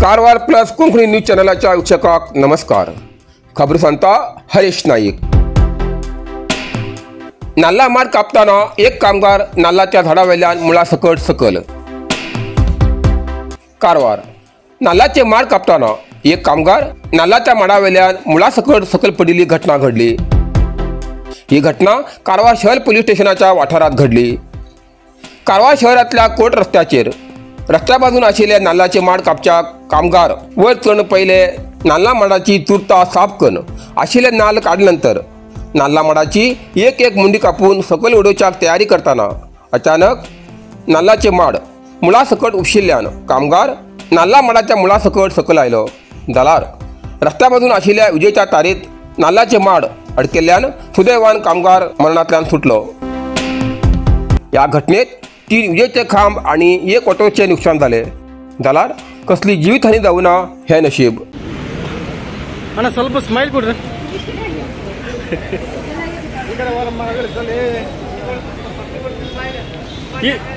Karwar plus Konkani news चॅनलाच्या वीक्षकांक नमस्कार। खबर सांगता हरेश नाईक। नाल्ला माड कापताना एक कामगार नाल्लाच्या झाडावेल्यान मुळासकट सकल। कारवार नाल्लाचे माड कापताना एक कामगार नाल्लाच्या माडावेल्यान मुळासकट सकल पडिल्ली घटना घडली। ही घटना कारवार शहर पोलीस स्टेशनाच्या वाठारात घडली। कारवार शहरातल्या कोर्ट रस्त्याचेर रस्त्या बाजून आशिल्ले नाल्लाचे माड कापच्या कामगार वयर चडून पयले नाल्ला माडाची तुर्ता साफ करून आशिल्ले नाल्ल काडले नंतर नाल्ला माडाची एक एक मुंडी कापून सकयल उडोवच्याक तयारी करताना अचानक नाल्लाचे माड मुळासकट उपशिल्ल्यान कामगार नाल्ला माडाच्या मुळासकट सकयल आयलो। जाल्यार रस्त्या बाजून आशिल्ल्या विजेच्या तारीत नाल्लाचे माड अडकेल्ल्यान सुदैवान कामगार मरणांतल्यान सुटलो। ह्या घटनेत 3 विजेचे खांब आणि एक ऑटोचे नुकसान झाले। जाल्यार कसली जीवितहानी जाऊ ना हे नशीब। ಅಣ್ಣ ಸ್ವಲ್ಪ ಸ್ಮೈಲ್ ಕೊಡ್ರಿ।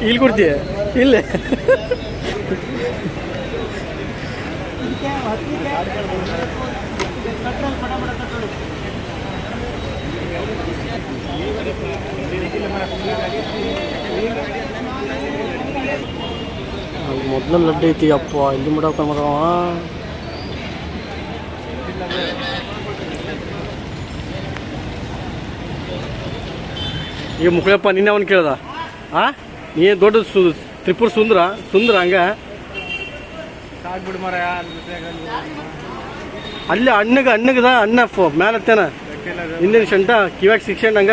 ಇಲ್ಲಿ ಕೊಡ್ತೀಯ? ಇಲ್ಲ ಮೊದಲ ಲಡ್ಡು ಐತಿ ಅಪ್ಪ, ಇಲ್ಲಿ ಮಾಡಕ ಮಗವ. ಈಗ ಮುಕ್ಕಳಪ್ಪ ನಿನ್ನೆ ಅವನು ಕೇಳ್ದ, ಆ ನೀ ದೊಡ್ಡ ತ್ರಿಪುರ ಸುಂದರ ಸುಂದರ ಹಂಗ ಅಲ್ಲಿ ಅಣ್ಣಗ ಅಣ್ಣಗದ ಅಣ್ಣ ಮ್ಯಾಲತ್ತೇನ ಹಿಂದಿನ ಶಂಟ ಕಿವ್ಯಾಗ ಶಿಕ್ಷಣ ಹಂಗ.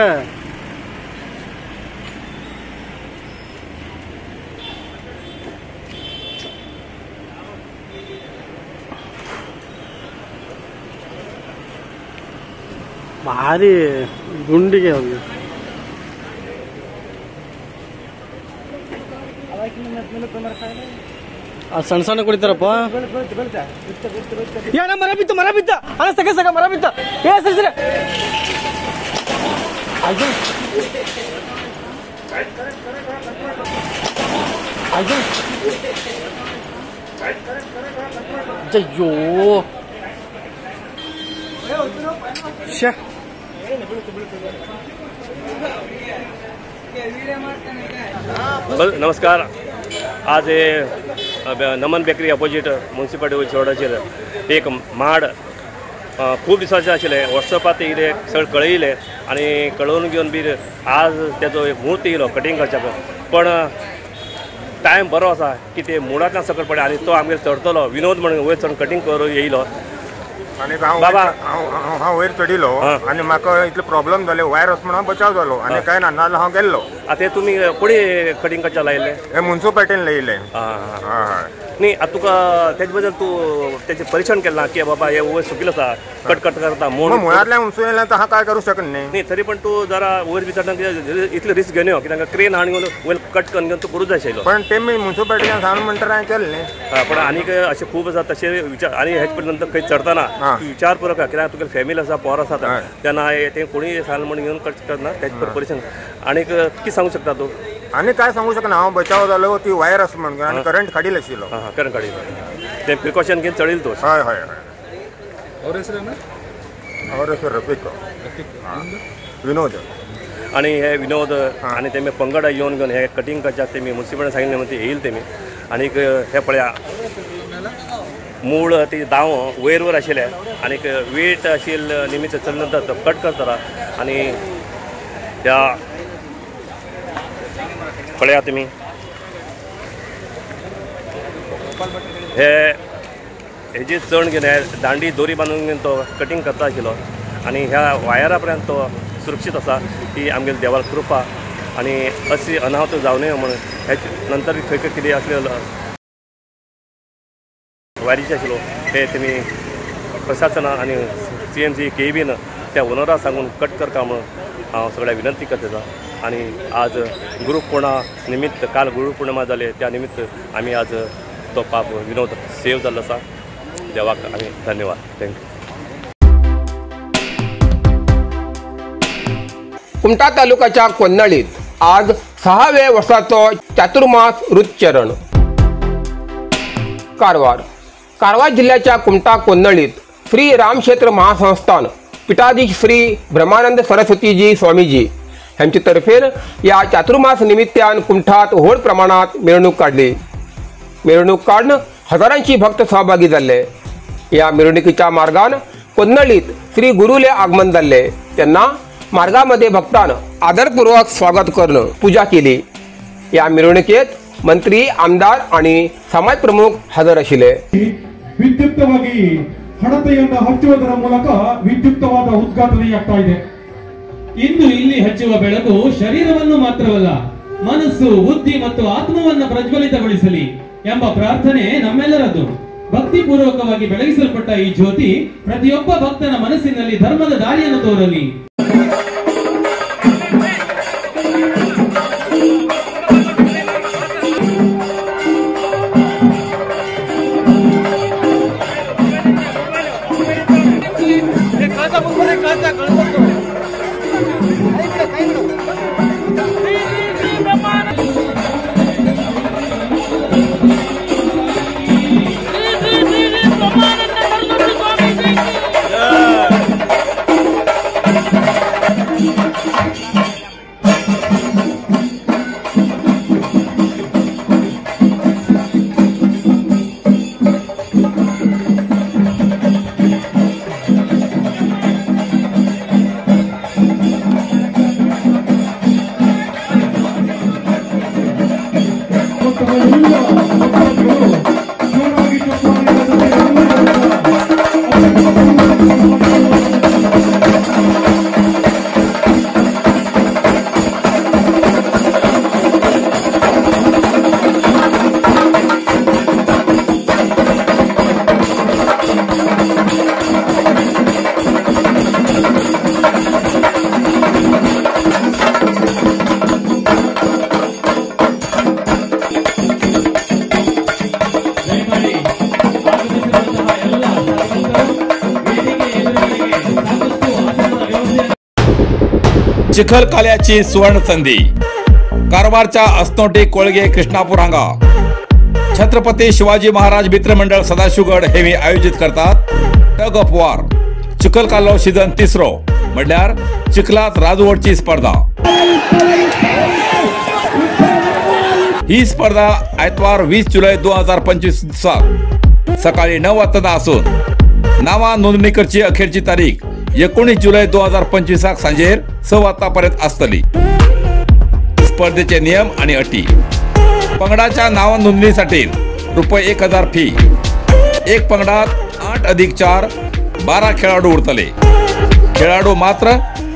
ಭಾರಿ ಗುಂಡಿಗೆ ಅವ್ರಿಗೆ. ಸಣ್ಣ ಸಣ್ಣ ಕುಡಿತಾರಪ್ಪ. ಏನ ಮರ ಬಿತ್ತು, ಮರ ಬಿತ್ತ ಅಣ್ಣ, ಸಕ ಸಕ ಮರ ಬಿತ್ತ. ಏ ಸರಿ ಸರಿ ಅಯ್ಯೋ ಅಯ್ಯೋ ಅಯ್ಯೋ ಶ್ಯಾ. नमस्कार। आज हे नमन बेकरी अपोजीट मुन्सिपालिटी रोडाचेर एक माड खूब दिसांचे आशिल्ले वॉट्सॅपार ते येयले, सगळें कळयले आनी कळोवन घेवन बी आज तेजो एक म्हूर्त येयलो कटींग करच्याक। पण टायम बरो आसा की ते मुळांतल्यान सकयल पडले आनी तो आमगेर चडतलो विनोद म्हणून वयर चडून कटींग करून येयलो। आनी बाबा हांव वयर चडिल्लो आनी म्हाका इतलो प्रॉब्लम जाले, वायर वच म्हणून बचाव जालो आनी कांय ना, नाजाल्यार हांव गेल्लो। आतां ते तुमी कोणी कटींग करच्या लायिल्ले? हे मुन्सिपालिटीन लायिल्ले। न्ही आतां तुका तेजे बद्दल तूं तेजें परिक्षण केलें ना की बाबा हे वयर सुकिल्लो आसा कट कट करता म्हूण? मुळांतल्यान उमसून येयल्यार हांव कांय करूं शकना न्ही। न्ही तरी पण तूं जरा वयर बी चडना कित्याक इतले रिस्क घेवन यो कित्याक क्रेन हाडून घेवन वयर कट करून घेवन तूं करूं जाय आशिल्लो। पण ते मुन्सिपालिटीन सांगून म्हणटा हांवें केलें न्ही। पण आनीक अशें खूब आसा तशें विचार आनी हेच पर्यंत खंय चडतना विचारपूर्वक कित्याक तुगे फॅमिली आसा, पोर आसा, तेन्ना तें कोणीय सांगलें म्हूण घेवन कट करना तेजे पर परिक्षण। आनीक कितें सांगूं शकता तूं? आनी काय सांगू शकना, हांव बचाव जालो ती वायर आसा म्हणून आनी करंट काडील आशिल्लो। हां करंट काडील तें प्रिकॉशन घेवन चडील तूं। हय हय हय. और हेसर और हेसर रफीक विनोद. आनी हे विनोद आनी तेमी पंगड येवन घेवन हे कटींग करच्याक तेमी मुन्सिपालिटीन सांगिल्लें म्हणून ते येयल तेमी. आनीक हे पळया मूळ ती दाव वयर वयर आशिल्ले आनीक वेट आशिल्ले निमित्त चलले नंतर तो कट करता आनी त्या पळया तुमी हे हेजी चण घेवन दांडी दोरी बांदून घेवन तो कटींग करता आशिल्लो आनी ह्या वायरा पर्यंत तो सुरक्षीत आसा. ती आमगेले देवाक कृपा आनी अशी अनाहत जावं नये म्हणून हेच नंतर खंय खंय कितें आसलें वायरीचे आशिल्लो ते तेमी प्रशासना आनी CMC केबीन त्या ओनरा सांगून कट करता म्हणून हांव सगळ्या विनंती करता. आनी आज गुरुपौर्णिमा निमित्त, काल गुरुपौर्णिमा जाले त्या निमित्त आमी आज तो पाप विनोद सेव जाल्लो आसा. देवाक आमी धन्यवाद. Thank you. Kumta तालुक्याच्या कोन्नळीत आज 6व्या वर्षाचो चातुर्मास ऋतचरण. कारवार कारवार जिल्ह्याच्या कुमटा कोन्नळीत श्री रामक्षेत्र महासंस्थान पीठाधीश श्री ब्रह्मानंद सरस्वतीजी स्वामीजी ह्यांचे तर्फेन या चातुर्मास निमित्तान कुमठात व्हड प्रमाणात मिरवणूक काडली. मिरवणूक काडून हजारांची भक्त सहभागी जाल्ले. या मिरवणुकीच्या मार्गान कोन्नळीत श्री गुरुले आगमन जाल्ले तेन्ना मार्गामध्ये भक्तान आदरपूर्वक स्वागत करून पूजा केली. या मिरवणुकेत मंत्री, आमदार आणि समाज प्रमुख हजर आशिल्ले. ವಿದ್ಯುಕ್ತವಾಗಿ ಹಣತೆಯನ್ನು ಹಚ್ಚುವುದರ ಮೂಲಕ ವಿದ್ಯುಕ್ತವಾದ ಉದ್ಘಾಟನೆಯಾಗ್ತಾ ಇದೆ. ಇಂದು ಇಲ್ಲಿ ಹಚ್ಚುವ ಬೆಳಕು ಶರೀರವನ್ನು ಮಾತ್ರವಲ್ಲ, ಮನಸ್ಸು, ಬುದ್ಧಿ ಮತ್ತು ಆತ್ಮವನ್ನು ಪ್ರಜ್ವಲಿತಗೊಳಿಸಲಿ ಎಂಬ ಪ್ರಾರ್ಥನೆ ನಮ್ಮೆಲ್ಲರದ್ದು. ಭಕ್ತಿಪೂರ್ವಕವಾಗಿ ಬೆಳಗಿಸಲ್ಪಟ್ಟ ಈ ಜ್ಯೋತಿ ಪ್ರತಿಯೊಬ್ಬ ಭಕ್ತನ ಮನಸ್ಸಿನಲ್ಲಿ ಧರ್ಮದ ದಾರಿಯನ್ನು ತೋರಲಿ. चिखलकाल्याची सुवर्ण संधी. कारवारच्या असनोटी कोळगे कृष्णापूर हांगा छत्रपती शिवाजी महाराज मित्रमंडळ सदाशिवगड हे आयोजित करतात टग ऑफ वॉर चिखलकालो सीझन तिसरो म्हणल्यार चिखलात राजवटची स्पर्धा. ही स्पर्धा आयतवार 20 जुलै 2025 दिसा सकाळी 9 वाजता असून नावा नोंदणी करची अखेरची तारीख 19 जुलै 2025 सांजेर 6 वाजतापर्यंत आसतली. स्पर्धेचे नियम आणि अटी. पंगडाच्या नाव नोंदणीसाठी रुपये 1000 फी. एक पंगडात 8 + 4 12 खेळाडू उरतले. खेळाडू मात्र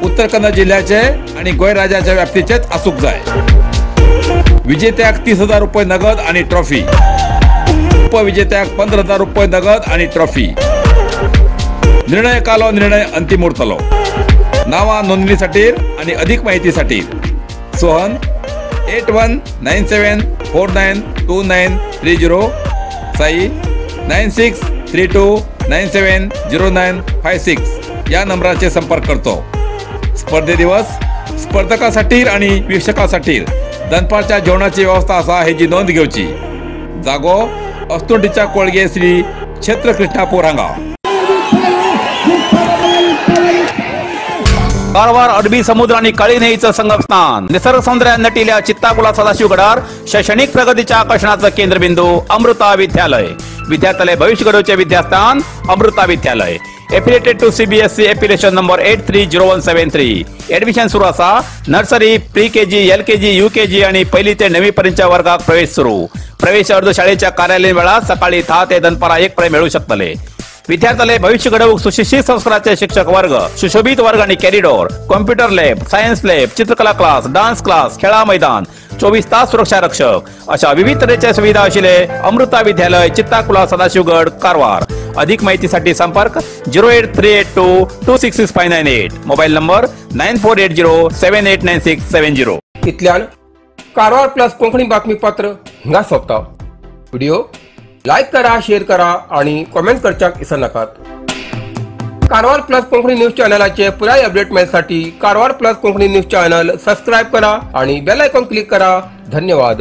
उत्तर कन्नड जिल्ह्याचे आणि गोंय राज्याच्या व्याप्तीचेच आसूंक जाय. विजेत्याक 30,000 रुपये नगद आणि ट्रॉफी. उपविजेत्याक 15,000 रुपये नगद आणि ट्रॉफी. निर्णयकालो निर्णय अंतिम उरतलो. नावा नोंदणीसाठी आणि अधिक माहितीसाठी सोहन 8197492930, साई 9632970956 या नंबराचे संपर्क करतो. स्पर्धे दिवस स्पर्धकासाठी आणि वीक्षकासाठी दनपारच्या जेवणाची व्यवस्था असा हेची नोंद घेवची. जागो अस्तोटीच्या कोळगे श्री क्षेत्र कृष्णापूर हांगा. कारवार अरबी समुद्र आणि काळी न्हंयेचं संगमस्थान, निसर्ग सौंदर्यान नटिल्या चित्ताकुला सदाशिवगडार शैक्षणिक प्रगतीच्या आकर्षणाचं केंद्रबिंदू अमृता विद्यालय. विद्यार्थ्यालय भविष्य घडवचे विद्यास्थान Amrita Vidyalaya. Affiliated to CBSE affiliation number 830173. Admission सुरू आसा. Nursery, pre KG, LKG, UKG आणि पहिली ते 9वी पर्यंतच्या वर्गात प्रवेश सुरू. प्रवेश अर्ज शाळेच्या कार्यालयीन वेळात सकाळी 10 ते दनपारा 1 पर्यंत मिळू शकतले. विद्यार्थ्याले भविष्य घडवूक सुशिक्षित संस्काराचे शिक्षक वर्ग, सुशोभित वर्ग आणि corridor, computer lab, science lab, चित्रकला क्लास, डान्स क्लास, खेळा मैदान, 24 तास सुरक्षा रक्षक अशा विविध तऱ्हेच्या सुविधा आशिल्ले अमृता विद्यालय, चित्ताकुला, सदाशिवगड, कारवार. अधिक माहितीसाठी संपर्क 08382 266598, मोबाईल नंबर 9480789670. इतल्यान कारवार प्लस कोंकणी बातमीपत्र हांगा सोंपता. व्हिडिओ लायक करा, शेअर करा आणि कॉमेंट करच्याक विसरनाकात. कारवार प्लस कोंकणी न्यूज चॅनलाचे पुराय update मेळसाठी Karwar plus Konkani news channel subscribe करा आणि बेल आयकॉन क्लिक करा. धन्यवाद.